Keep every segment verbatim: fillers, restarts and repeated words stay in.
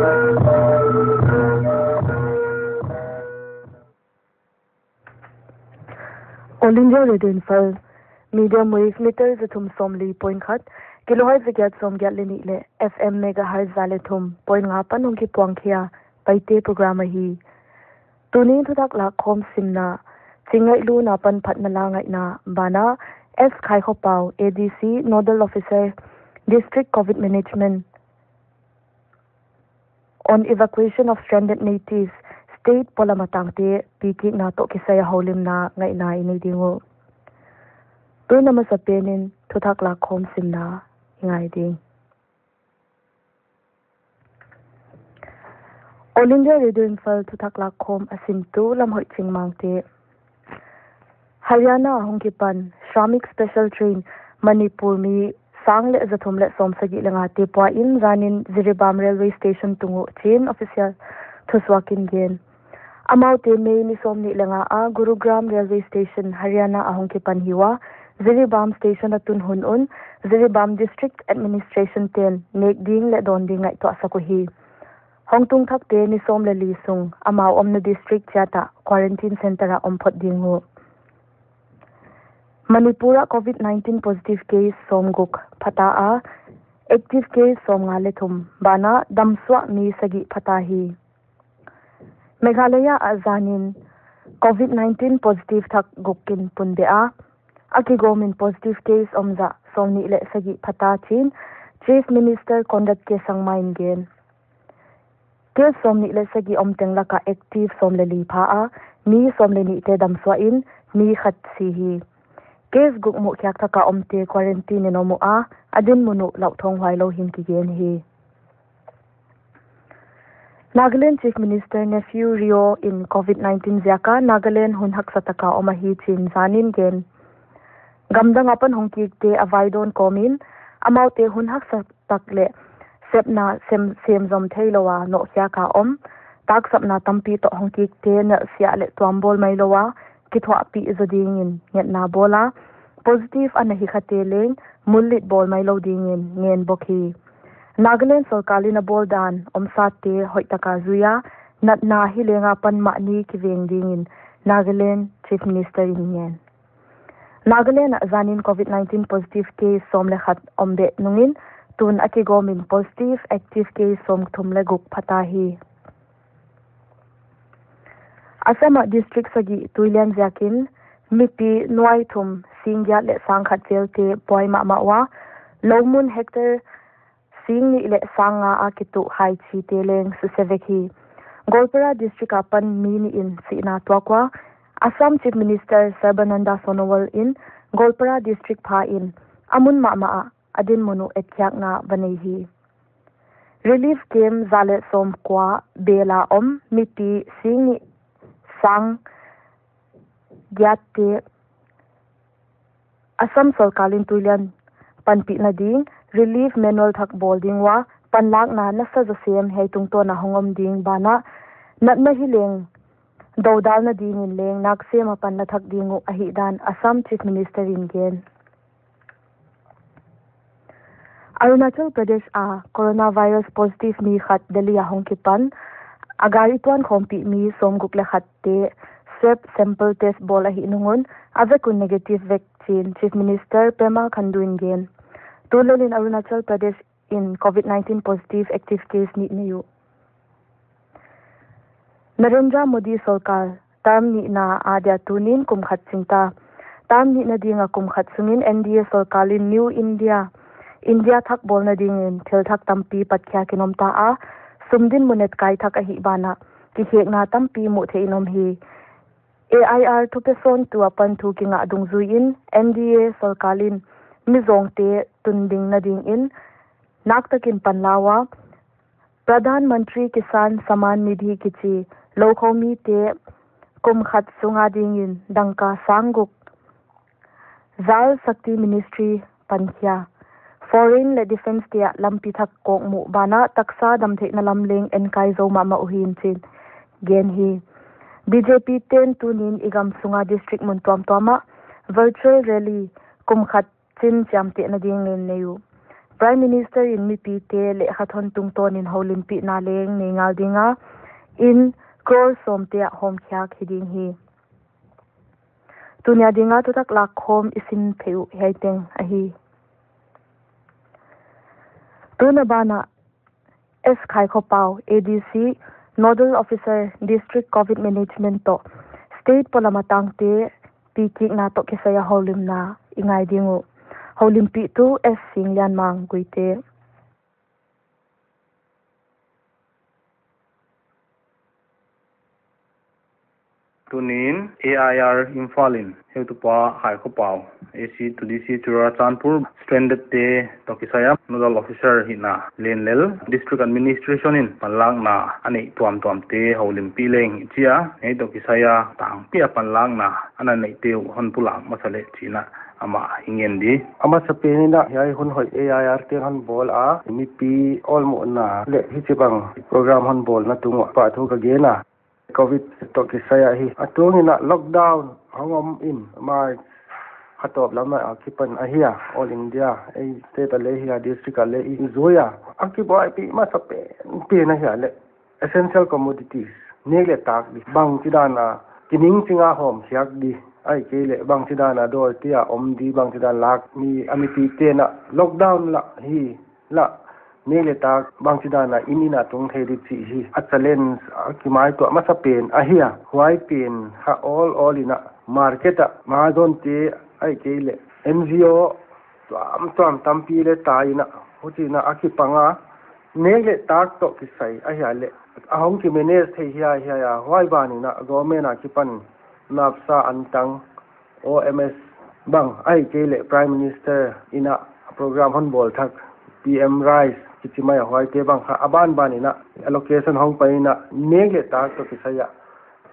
All India Radio Imphal, medium wave meter zathum sawmli point khat, kilohertz zagiat sawmgiat leh nih leh F M megahertz za leh thum point nga apan hong kipuang khia Paite program ahi. Tuni thuthak lakkhawm simna, chingngaihna apan phatna la ngaihna banah S Khaikhopau, A D C, Nodal Officer, District Covid Management, on evacuation of stranded natives, state polam a tangte pikikna toh kisai a houlimna ngaihna i nei ding uh. Tun a masapen in thuthak lakkhawm simna i ngai ding. All India Radio Imphal thuthak lakkhawm a simtu Lamhoih Chingmangte. Haryana a hong kipan Shramik Special Train Manipur mi sang leh zathum leh sawmsagih leh ngate pua in zanin Jiribam Railway Station tung uh chi'n official thusuak in gen. Amaute May ni sawmnih leh nga a Gurugram Railway Station Haryana a hong kipan hi ua, Jiribam Station a tun hun un Jiribam District Administration ten nek ding leh dawn ding ngaihtuahsak uhi. Hong tung thakte ni sawm leh li sung amau omna district chiat ah quarantine center ah om phot ding uh. Manipur ah Covid nineteen positive case sawmguk phata a, active case sawmnga leh thum, banah damsuah mi sagih phata hi. Meghalaya ah zanin Covid nineteen positive thak guk in pun beh a, a kigawm in positive case om zah sawmnih leh sagih phata chi'n Chief Minister Conrad K Sangma in gen. Case sawmnih leh sagih om teng laka active sawm leh li pha a, mi sawm leh nihte damsuah in mi khat si hi. Case guk muhkhiak thaka omte quarantine in om uh a, a dinmun uh lauthawng huai lou hi'n kigen hi. Nagaland Chief Minister Neiphiu Rio in Covid nineteen ziaka Nagaland hun haksa taka om ahi chi'n zanin gen. Gamdang apan hong kikte a vaidawn kawmin amaute hun haksa tak leh sepna sem, sem zom theilou a nohkhiak a om. Taksapna tampi toh hong kikte nelhsiah leh tuam bawl mailou a kithuahpih zaw dingin ngetna bawl a, positive ana hi khate leng mullit bawl mailou dingin ngen bawk hi. Nagaland sorkar in a bawl dan omsate hoihtaka zui a, natna hi leng apan mahni kiveng dingin Nagaland Chief Minister in ngen. Nagaland ah zanin Covid nineteen positive case sawm leh khat om beh nungin tun a kigawmin positive active case sawmthum leh guk phata hi. Assam ah district sagih tuilian ziakin mipi nuai thum singgiat leh sangkhat velte buai mahmah ua, lou mun hectare singnih leh sangnga a kituh haichite leng suse vek hi. Goalpara district apan mi nih in sihna tuak ua, Assam Chief Minister Sarbananda Sonowal in Goalpara district pha in a mun mahmah ah a dinmun uh etkhiakna va nei hi. Relief camp za leh sawmkua bel a om mipi singnih sanggiatte Assam sorkar in tuilian panpihna ding relief manual thak bawl ding ua, panlakna nasa zaw sem hiai tungtawn a hong om ding banah natna hi leng dodalna dingin leng naksem a panla thak ding uh ahihdan Assam Chief Minister in gen. Arunachal Pradesh a coronavirus positive mi khat Delhi a hong kipan, a gari tuan khawmpih mi sawmguk leh khatte swab sample test bawl ahih nung un a vek un negative vek chi'n Chief Minister Pema Khandu in gen. Tulel in Arunachal Pradesh in Covid nineteen positive active case nih nei uh. Narendra Modi sorkar term nihna a dia tunin kum khat ching ta. Term nihna dinga kum khat sungin N D A sorkar in New India, India thak bawlna dingin thil thak tampi patkhiak in om ta a, sum dinmun etkai thak ahih banah kikhekna tampi muh theih in om hi. A I R thupesawntu apan thu kingah dungzui in N D A sorkar in mizawngte tun dingna dingin naktakin panla ua, Pradhan Mantri Kisan Samman Nidhi kichi lou khawmite kum khat sunga dingin dangka sangguk Jal Shakti Ministry pankhia. Foreign leh defence te ah lampi thak kawkmuh banah taksa damtheihna lam leng enkai zou mahmah uhi'n chi'n gen hi. B J P te'n tunin i gam sunga district mun tuamtuam ah virtual rally kum khat chin chiamtehna dingin nei uh. Prime Minister in mipite lehkhathon tungtawnin houlimpihna leng nei ngal ding a, inn crore sawmte ah hawmkhiak hi ding hi. Tuni a dinga thutak lakkhawm i sim phei uh hiai teng ahi. Tun a banah S Khai Kho Pau, A D C, Nodal Officer, District Covid Management toh State polam a tangte pikikna toh kisai a houlimna i ngai ding uh. Houlimpihtu S Sing Lian Mang Guite. Tuni'n A I R Imphal in heutupa Khai Kho Pau, A C to D C Churachandpur, stranded te toh kisai a Nodal Officer hihna len lel District Administration in panlakna a neih tuamtuamte houlimpih leng i chi a, hiai toh kisai a tangpi a panlakna ana neihte uh hon pulak masa leh chi'n amah i ngen di. A masapen in hiai hun hoih A I R te'n hon bawl a, mipi awlmohna leh hichibang program hon bawlna tung uah pahthu ka gen a. Covid toh kisai ahi. A tungin lockdown hong om in March kha tawp lam a kipan ahi a, All India, ei state a leh hiai district a leh i zui a. A kibuaipih masapen pen ahi a leh essential commodities, nek leh tak di, bangchidan a kiningching a hawmkhiak di, ahihkeileh bangchidan a dawr te ah om di, bangchidan lak mi, a mipite'n lockdown lah hi lah, nek leh tak bangchidan a inn inn a tung thei di chih hi a challenge a kimaituah masapen ahi a. Huai pen kha awl awl in market ah Amazon te ahihkeileh N G O tuamtuam tampi leh tai in, huchi'n a kipang a, nek leh tak toh kisai ahi a leh a hong kimanage thei hiaihiai a, huai ban in government a kipan napsa antang, O M S bang, ahihkeileh Prime Minister in program hon bawl thak, P M RISE kichi mai a, huaite bang kha a banban in allocation hong pai in, nek leh tak toh kisai a,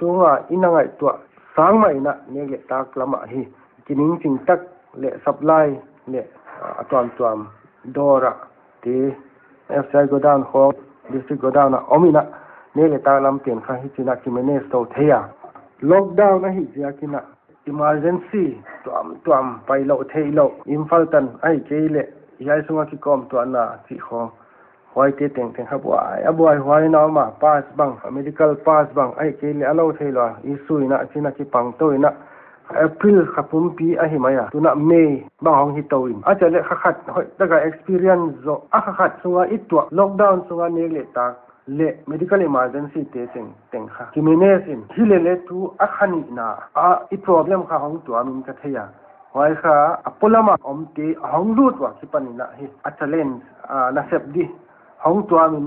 tunga i na ngaihtuah sang mah in nek leh tak lam ah hi kiningching tak leh supply leh, ah, a tuamtuam dawr ah te, F C I godown khawng, district godown a om in, nek leh tak lam pen kha hichi'n kimanage tou thei a. Lockdown ahih ziakin emergency tuamtuam pai lou theih lou, Imphal tan ahihkeileh hiai sunga kikawmtuahna chih khawng, huaite tengteng kha buai a buaihuai in a om a, pass bang, medical pass bang, ahihkeileh a lou theilou a issue in chi'n kipang tou in, April kha pumpi ahi mai a, tu'n May bang hong hi tou in, a chih leh kha khat hoihtak a experience zoh a, kha khat sunga i tuah, lockdown sunga nek leh tak leh medical emergency te tengteng kha kimanage in, hilele tu a kha nihna ah i problem kha hong tuam in ka thei a. Huai kha a polam a omte hong lut ua kipan in hi a challenge, ah, nasep di hong tuam in,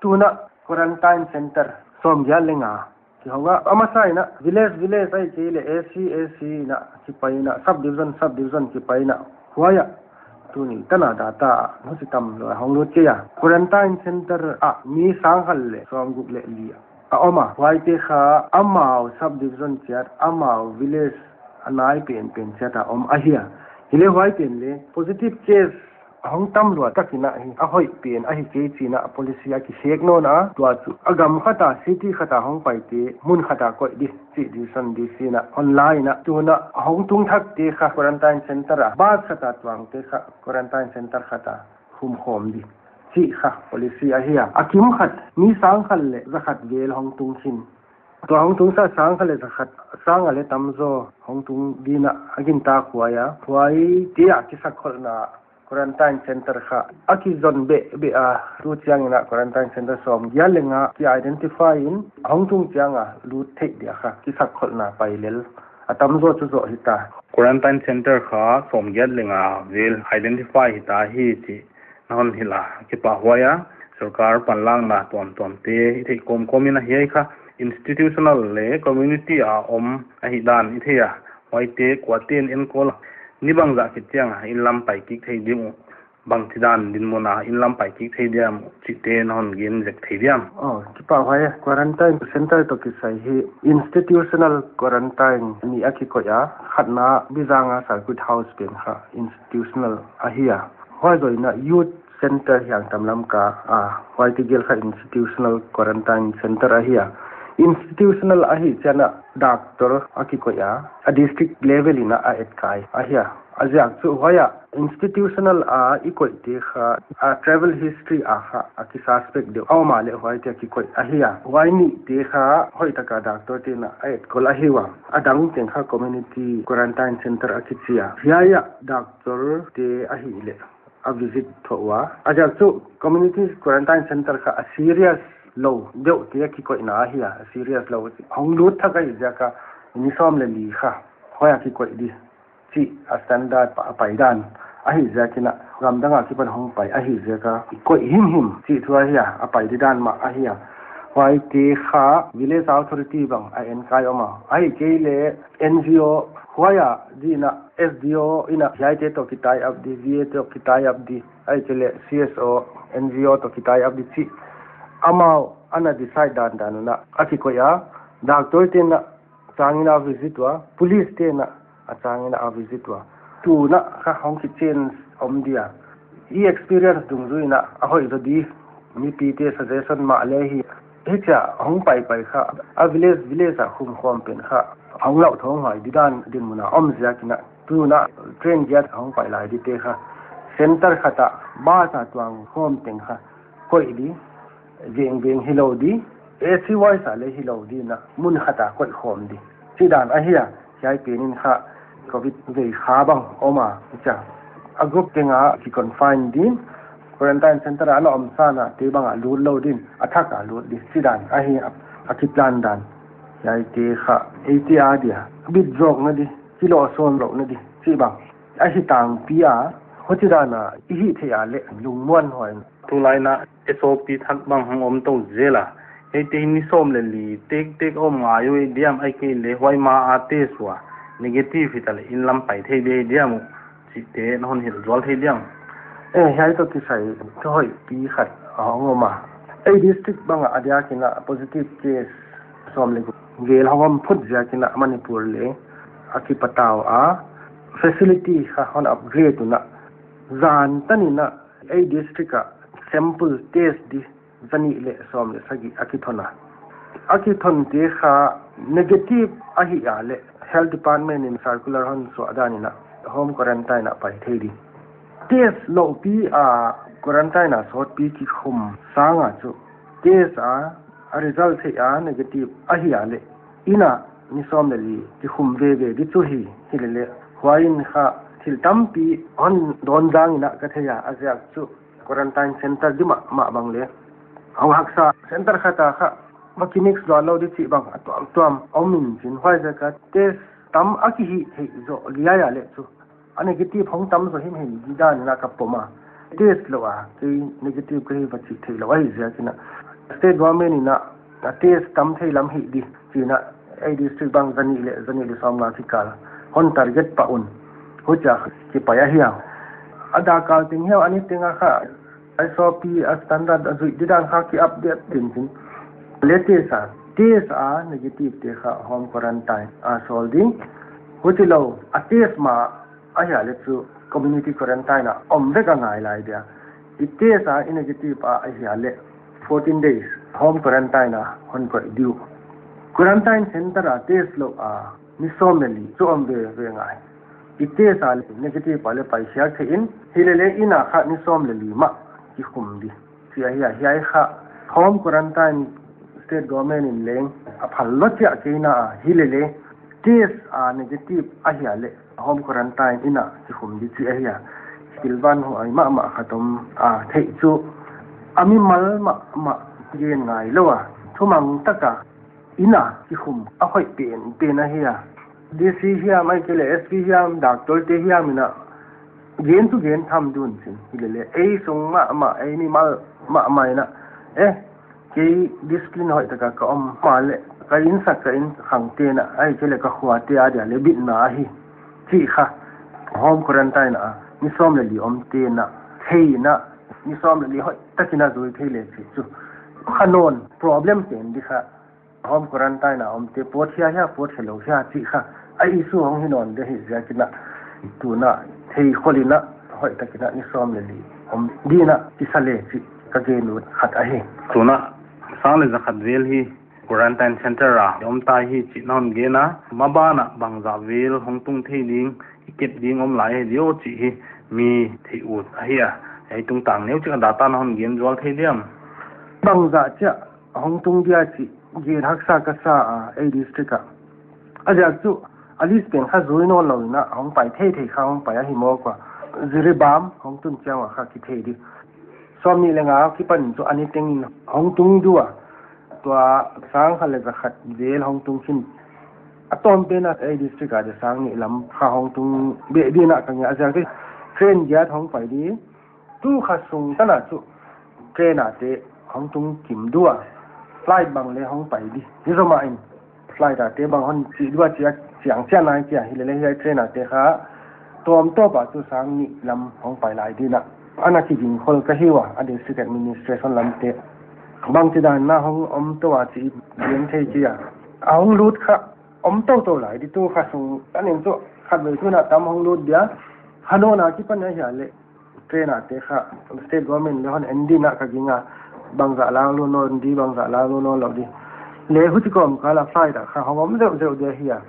tu'n quarantine center sawmgiat leh nga kihong a, a masa in village village ahihkeileh A C A C in kipai in, sub division sub division kipai in, huai ah tuni tan a data ah huchi tam lua hong lut kei a. Quarantine center ah mi sang khat leh sawmguk leh li a om a, huaite kha amau sub division chiat, amau village a nai penpen chiat a om ahi a. Hileh huai pen leh positive case hong tam lua tak in hi a hoih pen ahi kei chi'n policy a kikhek nawn a, tua chu a gam khat a, city khat a hong paite mun khat a koih di chih decision D C in hon la in, tu'n hong tung thakte kha quarantine center a, bus khat a tuangte kha quarantine center khat a humkhawm di chih kha policy ahi a. A kim khat mi sang khat leh za khat vel hong tung khin. Tua hong tungsa sang khat leh za khat, sang a leh tamzaw hong tung di'n a gintak huai a. Huaite a kisakkholhna quarantine center kha a kizon behbeh a, tu chiangin quarantine center sawmgiat leh nga ki identify in, hong tung chiang a lut theih dia kha kisakkholhna pai lel. A tamzaw chu zoh hita. Quarantine center kha sawmgiat leh nga vel identify hita hi chih na hon hilh a kipahhuai a. Sorkar panlakna tuamtuamte i theih kawmkawm in hiai kha institutional leh community a om ahihdan i thei a. Huaite kuate'n enkawl a, ni bangzah khit chiang a inn lam pai kik thei ding uh, bangchidan dinmun a inn lam pai kik thei diam uh chihte na hon gen zek thei diam? Oh, kipahhuai, quarantine center toh kisai hi institutional quarantine nih a kikoih a, khatna Bijang a Circuit House pen kha institutional ahi a. Huai zoh in youth center hiang tam Lamka a, huaite gel kha institutional quarantine center ahi a. Institutional ahih chiang a doctor a kikoih a, a district level in a etkai ahi a. A ziak chu huai a institutional a i koihte kha, a travel history a kha a kisuspect deuh a om a leh huaite a kikoih ahi a. Huai nihte kha hoihtaka doctor te'n a etkol ahi ua. A dang teng kha community quarantine center a kichi a. Hiai a doctor te ahihleh a visit thou ua. A ziak chu community quarantine center kha a serious lou deuhte a kikoihna ahi a. A serious lou hong lut thak ahih ziak a ni sawm leh li kha huai a kikoih di chih a standard a pai dan ahih ziakin a, gamdang akipan hong pai ahih ziak a koih himhim chih thu ahi a, a pai di dan mah ahi a. Huaite kha village authority bang a enkai om a, ahihkeileh N G O, huai a ding in a S D O in a hiaite toh kitie up di, V A toh kitie up di, ahihkeileh C S O, N G O toh kitie up di chih amau ana decide dandan un a kikoih a. Doctor te'n a chang in a visit ua, police te'n a chang in a visit ua. Tun a kha hong kichange om dia. I experience dungzui in a hoih zaw di, mipite suggestion mah leh hi. Hichia hong paipai kha a village village a khum khawm pen kha hong lauthawng huai di dan dinmun a om ziakin a, tun a train giat hong pai lai dite kha center khat a bus a tuang khawm teng kha koih di, vengveng hilou di, A C wise a leh hilou di in a, mun khat a koih khawm di chih dan ahi a. Hiai pen in kha covid vei kha bang om a, hichia a group teng a kiconfine din, quarantine center a ana om san a te bang a lut lou din, a thak a lut di chih dan ahi a, a kiplan dan. Hiaite kha eite a dia bit zawkna di, kilohsawn louhna di chih bang ahi tangpi a, huchi dan a i hih theih a leh lungmuan huai. Tulai in a S O P thak bang hong om tou zel a, hiaite hi ni sawm leh li tektek om ngai uh diam, ahihkeileh huai ma a test ua negative hita leh inn lam pai thei di diam uh, chihte na hon hilh zual thei diam? Eh, hiai toh kisai thuhoihpi khat a hong om a. Ei district bang a diakin a positive case sawm leh guk vel hong om phot ziakin a Manipur leng a kipatau a, facility kha hon upgrade un a, zan tan in a ei district a sample test di zanih leh sawm leh sagih a kithon a. A kithonte kha negative ahih a leh health department in circular hon suah dan in a home quarantine a pai thei di. Test louhpi a quarantine a sawtpi kikhum sang a chu test a, a result theih a negative ahih a leh inn a ni sawm leh li kikhum veve di chu hi. Hileleh huai in kha thil tampi hon dawn zang in a ka thei a, a ziak chu quarantine center di mahmah bang leh hong haksa, center khat a kha va kimix zual lou di chih bang a tuamtuam om in chin, huaiziak a test tam a kihih theih zoh liai a leh chu a negative hong tam zaw himhim di dan in a ka pom a. Test lou a kei negative ka hi va chih theih lou ahih ziakin a, state government in a test tam thei lam hih di chi in a, ei district bang zanih leh zanih leh sawmnga kikal hon target pah un, huchia kipai ahi a. A dak kal teng hiam a ni teng a kha S O P a standard a zuih di dan kha ki update ding chin. Latest a test a negative te kha home quarantine a sawl ding. Huchilou a test ma ahih a leh chu community quarantine a om vek a ngai lai dia. I test a i negative a ahih a leh fourteen days home quarantine a hon koih di uh. Quarantine center a test lou a ni sawm leh li chu om veve ngai. I test a negative a leh paikhiak thei in, hileleh inn a kha ni sawm leh li mah kikhum di chih ahi a. Hiai kha home quarantine state government in leng a phal lou chiah kei in a, hileleh test a negative ahih a leh home quarantine inn a kikhum di chih ahi a. Pilvan huai mahmah khat om a, theih chu a mimal mahmah gen ngai lou a, thumang taka inn a kikhum a hoih penpen ahi a. D C hiam ahihkeileh S P hiam, doctor te hiam in a gen chu gen tham di un chin, hileleh ei sung mahmah, ei mimal mahmah in a, eh, kei discipline hoihtaka ka om mahleh ka innsak, ka inkhangte'n a, ahihkeileh ka khuate a dia leh bitna ahi chih kha home quarantine a ni sawm leh li omte'n a thei in a, ni sawm leh li hoihtakin a zui thei leh chih chu kha nawn problem pen di kha. Home quarantine a omte pawt hia hia, pawt helou hia chih kha a issue hong hi nawn di ahih ziakin a, tun a thei khol in a hoihtakin a ni sawm leh li om di'n a kisa leh chih ka gen ut khat ahi. Tun a sang leh za khat vel hi Quarantine center a om ta hi chih na hon gen a, maban ah bangzah vel hong tung thei ding, i kep ding om lai hi diam chih hi mi theih ut ahi a, ei tungtang neuchik a data na hon gen zual thei diam? Bangzah chia hong tung dia chih gen haksa ka sa a, ei district ah. A ziak chu a list pen kha zui nawn lou in a, hong pai theithei kha hong pai ahi mawk ua. Jiribam hong tun chiang ua kha kithei di. Sawmnih leh nga akipan chu a ni tengin hong tung di ua. Tua sang khat leh za khat vel hong tung khin. A tawm pen a ei district a di sang nih lam kha hong tung beh di na ka ngai a, a ziak chu train giat hong pai di. Tu kha sung tan a chu train a te hong tung kim di ua. Flight bang leh hong pai di. Hi zomah in flight a te bang hon chih di ua chia chiang chian nai chia hi leh leh hiai train a te kha tawm tawp a chu sang nih lam hong pai lai di na. Ana kiging khol ka hi ua, a district administration lam te. Bangchidan na hong om tou a chih gen thei chia. A hong lut kha om tou tou lai di tu kha sung tan in chu khatvei tu na tam hong lut dia. Kha nawn a kipan a hia leh train a te kha state government leh hon en di na ka ging a, bangzah lang lou nawn di, bangzah lang lou nawn lou di. Leh huchi kawmkal a flight a kha hong om zeuhzeuh di ahi a.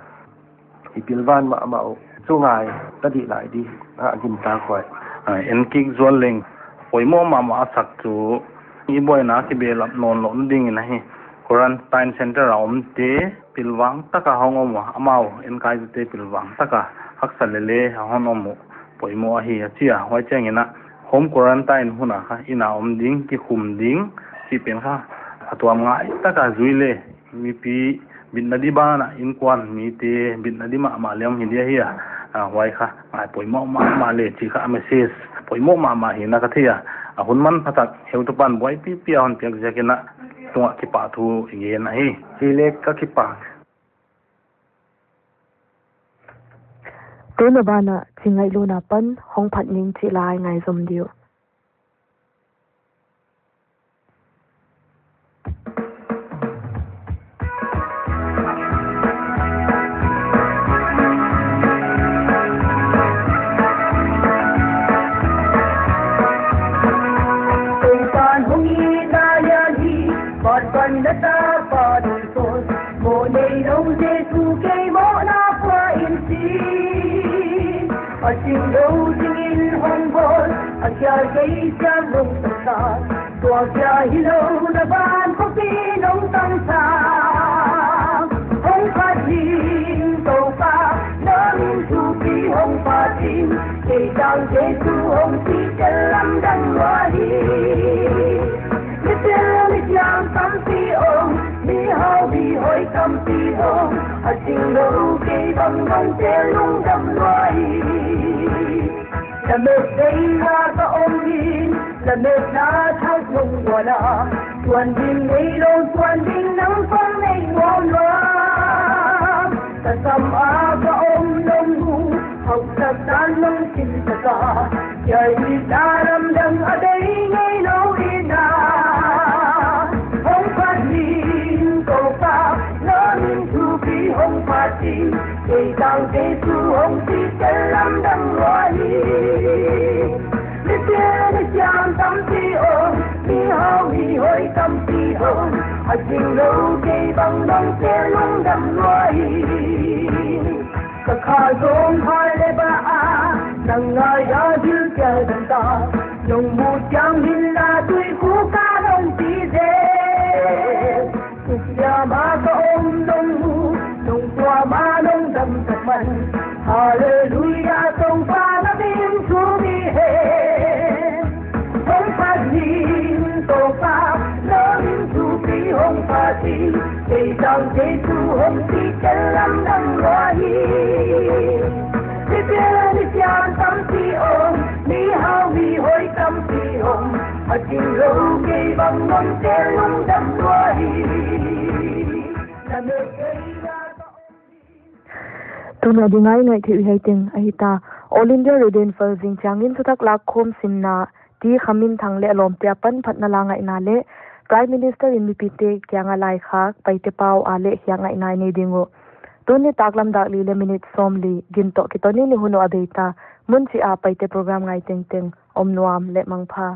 I pilvan mahmah uh chu ngai ta di lai di a gintak huai. Ah, en kik zual leng poimoh mahmah a sak chu i buaina kibelap nawn louh ding in ahi. Quarantine center a om te pilvang taka hong om ua, amau enkaite pilvang taka haksa lele a hon om uh poimoh ahi a chia. Huai chiangin a home quarantine hun a kha inn a om ding, kikhum ding chih pen kha a tuam ngai taka zui leh mipi bitna di ban a, innkuan mite bitna di mahmah leng hi di ahi a. Ah, huai kha ngai poimoh mahmah leh chih kha a message poimoh mahmah hi na ka thei a. A hun manphatak heutupan buaipipi a hon piak ziakin a tungah kipahthu i gen ahi. Hi leh ka kipak. Tun a ban ah chi ngaihlutna pan hong phat ning chih la i ngaizom di uh. Topan hong it lai a hi, pan pan na ta pan kon. Mo nei lou Jesu kei mo na pua in si. A ching lou ding in hong bawl, a khial kei siam lou sa sa. Tua kia hilou na ban ko pi nong tang sa. Hong phat ning Topa, na min thupi hong phat in. Kei tang Jesu hong si tel lamdang lua hi. Mi tel mi siam tampi om, mi hau mi hoih tampi om. A ching lou kei bang bang tel lungdam lua hi. Lamet vei a ka om in, lametna thak nong buan a. Suan ding nei lou, suan ding nang pang nei nuam lua. Ka sam a ka om nong mu, hausak tan nong sin saka. Yai mi ta lamdang a dei ngei lou in a. Hong phat ning Topa, na min thupi hong phat in. Kei tang Jesu hong si tel lamdang lua hi. Mi tel mi siam tampi om, mi hau mi hoih tampi om. A ching lou kei bang nong tel lungdam lua hi. Ka kha zong hai leh ba a, nang ngai a dil kial dan ta. Nong mu chiang min la tui ku ka nong ti zel. Tuk siam a ka om nong mu, nong tuam a nong dam sak man. Hallelujah, Topa na min thupi hen. Hong phat ning Topa, na min thupi hong phat in. Kei tang Jesu hong si tel lamdang lua hi. Mi tel mi siam tampi om, mi hau mi hoih tampi om. A ching lou kei bang nong tel lungdam lua hi. Tun a ding a i ngaih theih uh hiai teng ahi ta. All India Radio Imphal zing chiangin thutak lak khawm simna T. Khaminthang leh a lawmte apan phatna la ngaihna leh Prime Minister in mipite kianga laikhak Paite pau a leh hiai ngaihna i nei ding uh. Tuni nitaklam dak li leh minute sawmli gin toh kiton in i hun uh a bei ta. Mun chih a Paite program ngai tengteng om nuam leh mangpha.